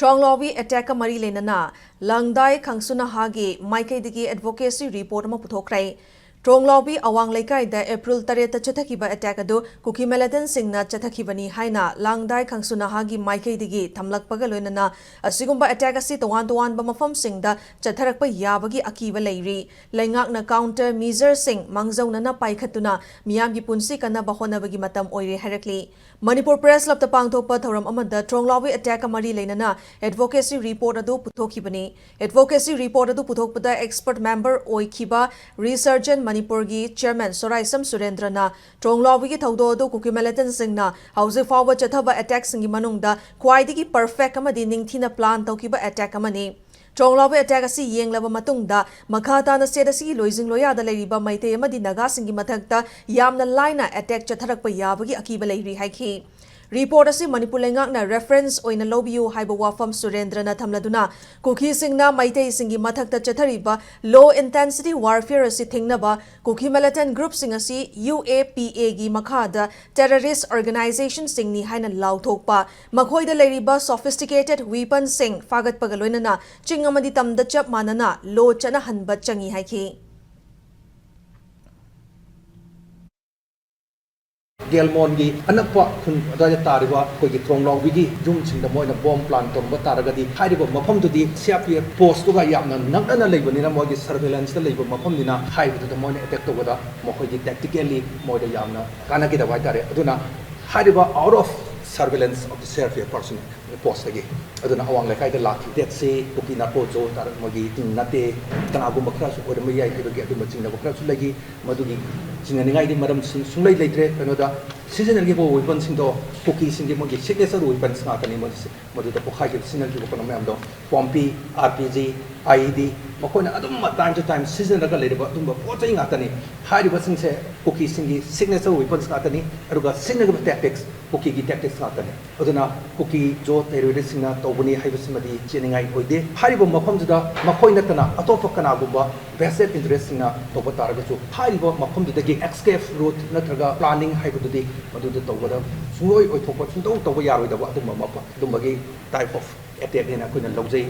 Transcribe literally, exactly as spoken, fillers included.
ꯇ꯭ꯔꯣꯡꯂꯥꯎꯕꯤ ꯑꯦꯇꯦꯛꯀ ꯃꯔꯤ ꯂꯩꯅꯅ ꯂꯥꯡꯗꯥꯏ ꯈꯪꯁꯨ ꯅꯍꯥꯒꯤ ꯃꯥꯏꯀꯩꯗꯒꯤ ꯑꯦꯗꯚꯣꯀꯦꯁꯤ ꯔꯤꯄꯣꯔꯠ ꯑꯃ ꯄꯨꯊꯣꯛꯈ꯭ꯔꯦ꯫ ꯇ꯭ꯔꯣꯡꯂꯥꯎꯕꯤ ꯑꯋꯥꯡ ꯂꯩꯀꯥꯏꯗ ꯑꯦꯄ꯭ꯔꯤꯜ ꯇꯔꯦꯠꯇ ꯆꯠꯊꯈꯤꯕ ꯑꯦꯇꯦꯛ ꯑꯗꯨ ꯀꯨꯀꯤ ꯃꯤꯂꯤꯇꯦꯟꯠꯁꯤꯡꯅ ꯆꯠꯊꯈꯤꯕꯅꯤ ꯍꯥꯏꯅ ꯂꯥꯡꯗꯥꯏ ꯈꯪꯁꯨ ꯅꯍꯥꯒꯤ ꯃꯥꯏꯀꯩꯗꯒꯤ ꯊꯝꯂꯛꯄꯒ ꯂꯣꯏꯅꯅ ꯑꯁꯤꯒꯨꯝꯕ ꯑꯦꯇꯦꯛ ꯑꯁꯤ ꯇꯣꯉꯥꯟ ꯇꯣꯉꯥꯟꯕ ꯃꯐꯝꯁꯤꯡꯗ ꯆꯠꯊꯔꯛꯄ ꯌꯥꯕꯒꯤ ꯑꯀꯤꯕ ꯂꯩꯔꯤ꯫ ꯂꯩꯉꯥꯛꯅ ꯀꯥꯎꯟꯇꯔ ꯃꯤꯖꯔꯁꯤꯡ ꯃꯥꯡꯖꯧꯅꯅ ꯄꯥꯏꯈꯠꯇꯨꯅ ꯃꯤꯌꯥꯝꯒꯤ ꯄꯨꯟꯁꯤ ꯀꯟꯅꯕ ꯍꯣꯠꯅꯕꯒꯤ ꯃꯇꯝ ꯑꯣꯏꯔꯦ ꯍꯥꯏꯔꯛꯂꯤ꯫ ꯃꯅꯤꯄꯨꯔ ꯄ꯭ꯔꯦꯁ ꯀ꯭ꯂꯕꯇ ꯄꯥꯡꯊꯣꯛꯄ ꯊꯧꯔꯝ ꯑꯃꯗ ꯇ꯭ꯔꯣꯡꯂꯥꯎꯕꯤ ꯑꯦꯇꯦꯛꯀ ꯃꯔꯤ ꯂꯩꯅꯅ ꯑꯦꯗꯚꯣꯀꯦꯁꯤ ꯔꯤꯄꯣꯔꯠ ꯑꯗꯨ ꯄꯨꯊꯣꯛꯈꯤꯕꯅꯤ꯫ ꯑꯦꯗꯚꯣꯀꯦꯁꯤ ꯔꯤꯄꯣꯔꯠ ꯑꯗꯨ ꯄꯨꯊꯣꯛꯄꯗ ꯑꯦꯛꯁꯄꯔꯠ ꯃꯦꯝꯕꯔ ꯑꯣꯏꯈꯤꯕ ꯔꯤꯁꯔꯖꯦꯟ ꯃꯅꯤꯄꯨꯔꯒꯤ ꯆꯦꯌꯔꯃꯦꯟ ꯁꯣꯔꯥꯏꯁꯝ ꯁꯨꯔꯦꯟꯗ꯭ꯔꯅ ꯇ꯭ꯔꯣꯡꯂꯥꯎꯕꯤꯒꯤ ꯊꯧꯗꯣꯛ ꯑꯗꯨ ꯀꯨꯀꯤ ꯃꯤꯂꯤꯇꯦꯟꯠꯁꯤꯡꯅ ꯍꯧꯖꯤꯛ ꯐꯥꯎꯕ ꯆꯠꯊꯕ ꯑꯦꯇꯦꯛꯁꯤꯡꯒꯤ ꯃꯅꯨꯡꯗ ꯈ꯭ꯋꯥꯏꯗꯒꯤ ꯄꯔꯐꯦꯛ ꯑꯃꯗꯤ ꯅꯤꯡꯊꯤꯅ ꯄ꯭ꯂꯥꯟ ꯇꯧꯈꯤꯕ ꯑꯦꯇꯦꯛ ꯑꯃꯅꯤ꯫ ꯇ꯭ꯔꯣꯡꯂꯥꯎꯕꯤ ꯑꯦꯇꯦꯛ ꯑꯁꯤ ꯌꯦꯡꯂꯕ ꯃꯇꯨꯡꯗ ꯃꯈꯥ ꯇꯥꯅ ꯁ꯭ꯇꯦꯠ ꯑꯁꯤꯒꯤ ꯂꯣꯏꯖꯤꯡ ꯂꯣꯌꯥꯗ ꯂꯩꯔꯤꯕ ꯃꯩꯇꯩ ꯑꯃꯗꯤ ꯅꯥꯒꯥꯁꯤꯡꯒꯤ ꯃꯊꯛꯇ ꯌꯥꯝꯅ ꯂꯥꯏꯅ ꯑꯦꯇꯦꯛ ꯆꯠꯊꯔꯛꯄ ꯌꯥꯕꯒꯤ ꯑꯀꯤꯕ ꯂꯩꯔꯤ ꯍꯥꯏꯈꯤ꯫ ꯔꯤꯄꯣꯔꯠ ꯑꯁꯤ ꯃꯅꯤꯄꯨꯔ ꯂꯩꯉꯥꯛꯅ ꯔꯦꯐꯔꯦꯟꯁ ꯑꯣꯏꯅ ꯂꯧꯕꯤꯌꯨ ꯍꯥꯏꯕ ꯋꯥꯐꯝ ꯁꯨꯔꯦꯟꯗ꯭ꯔꯅ ꯊꯝꯂꯗꯨꯅ, ꯀꯨꯀꯤꯁꯤꯡꯅ ꯃꯩꯇꯩꯁꯤꯡꯒꯤ ꯃꯊꯛꯇ ꯆꯠꯊꯔꯤꯕ ꯂꯣ ꯏꯟꯇꯦꯟꯁꯤꯇꯤ ꯋꯥꯔꯐꯤꯌꯔ ꯑꯁꯤ ꯊꯤꯡꯅꯕ ꯀꯨꯀꯤ ꯃꯤꯂꯤꯇꯦꯟꯠ ꯒ꯭ꯔꯨꯞꯁꯤꯡ ꯑꯁꯤ ꯌꯨ ꯑꯦ ꯄꯤ ꯑꯦꯒꯤ ꯃꯈꯥꯗ ꯇꯦꯔꯣꯔꯤꯁ꯭ꯠ ꯑꯣꯔꯒꯅꯥꯏꯖꯦꯁꯟꯁꯤꯡꯅꯤ ꯍꯥꯏꯅ ꯂꯥꯎꯊꯣꯛꯄ, ꯃꯈꯣꯏꯗ ꯂꯩꯔꯤꯕ ꯁꯣꯐꯤꯁꯇꯤꯀꯦꯇꯦꯗ ꯋꯤꯄꯟꯁꯤꯡ ꯐꯥꯒꯠꯄꯒ ꯂꯣꯏꯅꯅ ꯆꯤꯡ ꯑꯃꯗꯤ ꯇꯝꯗ ꯆꯞ ꯃꯥꯟꯅꯅ ꯂꯣ ꯆꯠꯅꯍꯟꯕ ꯆꯪꯏ ꯍꯥꯏꯈꯤ꯫ ꯒꯦꯜꯃꯣꯟꯒꯤ ꯑꯅꯛꯄ ꯈꯨꯟ ꯑꯗꯨꯋꯥꯏꯗ ꯇꯥꯔꯤꯕ ꯑꯩꯈꯣꯏꯒꯤ ꯊꯣꯡꯂꯥꯎꯕꯤꯒꯤ ꯌꯨꯝꯁꯤꯡꯗ ꯃꯣꯏꯅ ꯕꯣꯝ ꯄ꯭ꯂꯥꯟ ꯇꯧꯔꯝꯕ ꯇꯥꯔꯒꯗꯤ, ꯍꯥꯏꯔꯤꯕ ꯃꯐꯝꯗꯨꯗꯤ ꯁꯤ ꯑꯥꯔ ꯄꯤ ꯑꯦꯐ ꯄꯣꯁꯇꯨꯒ ꯌꯥꯝꯅ ꯅꯛꯅꯅ ꯂꯩꯕꯅꯤꯅ, ꯃꯣꯏꯒꯤ ꯁꯔꯚꯦꯂꯦꯟꯁꯇ ꯂꯩꯕ ꯃꯐꯝꯅꯤꯅ, ꯍꯥꯏꯔꯤꯕꯗꯨꯗ ꯃꯣꯏꯅ ꯑꯦꯇꯦꯛ ꯇꯧꯕꯗ ꯃꯈꯣꯏꯒꯤ ꯇꯦꯛꯇꯤꯀꯦꯜꯂꯤ ꯃꯣꯏꯗ ꯌꯥꯝꯅ ꯀꯥꯟꯅꯈꯤꯗꯕ ꯍꯥꯏꯇꯥꯔꯦ꯫ ꯑꯗꯨꯅ ꯍꯥꯏꯔꯤꯕ out of surveillance of the C R P F personnel ꯄꯣꯁꯇꯒꯤ꯫ ꯑꯗꯨꯅ ꯑꯋꯥꯡ ꯂꯩꯀꯥꯏꯗ ꯂꯥꯛꯈꯤ꯫ ꯗꯦꯠꯁꯤ ꯀꯨꯀꯤ ꯅꯥꯔꯀꯣ ꯖꯣ ꯇꯥꯔꯛ ꯃꯣꯏꯒꯤ ꯇꯤꯝ ꯅꯠꯇꯦ, ꯀꯅꯥꯒꯨꯝꯕ ꯈꯔꯁꯨ ꯑꯣꯏꯔꯝꯕ ꯌꯥꯏ ꯍꯥꯏꯕꯒꯤ ꯑꯗꯨꯝꯕ ꯆꯤꯡꯅꯕ ꯈꯔꯁꯨ ꯂꯩꯈꯤ꯫ ꯃꯗꯨꯒꯤ ꯆꯤꯡꯅꯅꯤꯡꯉꯥꯏꯗꯤ ꯃꯔꯝ ꯁꯨꯡ-, ꯁꯨꯡꯂꯩ ꯂꯩꯇ꯭ꯔꯦ꯫ ꯀꯩꯅꯣꯗ ꯁꯤꯖꯤꯟꯅꯈꯤꯕ ꯋꯦꯄꯟꯁꯤꯡꯗꯣ ꯀꯨꯀꯤꯁꯤꯡꯒꯤ ꯃꯣꯏꯒꯤ ꯁꯤꯒꯅꯦꯆꯔ ꯋꯦꯄꯟꯁ ꯉꯥꯛꯇꯅꯤ꯫ ꯃꯗꯨꯁꯦ, ꯃꯗꯨꯗ ꯄꯣꯛꯈꯥꯏꯈꯤꯕ, ꯁꯤꯖꯤꯟꯅꯈꯤꯕ ꯀꯩꯅꯣ ꯃꯌꯥꯝꯗꯣ, ꯄꯣꯝꯄꯤ, ꯑꯥꯔ ꯄꯤ ꯖꯤ, ꯑꯥꯏ ꯏ ꯗꯤ, ꯃꯈꯣꯏꯅ ꯑꯗꯨꯝ time to time ꯁꯤꯖꯤꯟꯅꯔꯒ ꯂꯩꯔꯤꯕ ꯑꯗꯨꯝꯕ ꯄꯣꯠ ꯆꯩ ꯉꯥꯛꯇꯅꯤ꯫ ꯍꯥꯏꯔꯤꯕꯁꯤꯡꯁꯦ ꯀꯨꯀꯤꯁꯤꯡꯒꯤ ꯁꯤꯒꯅꯦꯆꯔ ꯋꯦꯄꯟꯁ ꯉꯥꯛꯇꯅꯤ꯫ ꯑꯗꯨꯒ ꯁꯤꯖꯤꯟꯅꯔꯤꯕ ꯇꯦꯛꯇꯤꯛꯁ ꯀꯨꯀꯤꯒꯤ ꯇꯦꯛꯇꯤꯛꯁ ꯉꯥꯛꯇꯅꯤ꯫ ꯑꯗꯨꯅ ꯀꯨꯀꯤ ꯖꯣ ꯇꯦꯔꯣꯔꯤꯁꯁꯤꯡꯅ ꯇꯧꯕꯅꯤ ꯍꯥꯏꯕꯁꯤꯃꯗꯤ ꯆꯦꯟꯅꯤꯡꯉꯥꯏ ꯑꯣꯏꯗꯦ꯫ ꯍꯥꯏꯔꯤꯕ ꯃꯐꯝꯗꯨꯗ ꯃꯈꯣꯏ ꯅꯠꯇꯅ ꯑꯇꯣꯞꯄ ꯀꯅꯥꯒꯨꯝꯕ ꯚꯦꯁꯇꯦꯠ ꯏꯟꯇꯔꯦꯁꯁꯤꯡꯅ ꯇꯧꯕ ꯇꯥꯔꯒꯁꯨ, ꯍꯥꯏꯔꯤꯕ ꯃꯐꯝꯗꯨꯗꯒꯤ ꯑꯦꯁꯀꯦꯞ ꯔꯨꯠ ꯅꯠꯇ꯭ꯔꯒ ꯄ꯭ꯂꯥꯅꯤꯡ ꯍꯥꯏꯕꯗꯨꯗꯤ ꯃꯗꯨꯗ ꯇꯧꯕꯗ ꯁꯨꯡꯂꯣꯏ ꯑꯣꯏꯊꯣꯛꯄ, ꯁꯨꯡꯇꯧ ꯇꯧꯕ ꯌꯥꯔꯣꯏꯗꯕ ꯑꯗꯨꯝꯕ ꯃꯐꯝ, ꯑꯗꯨꯝꯕꯒꯤ type of ꯑꯦꯇꯦꯛꯅꯦꯅ ꯑꯩꯈꯣꯏꯅ ꯂꯧꯖꯩ꯫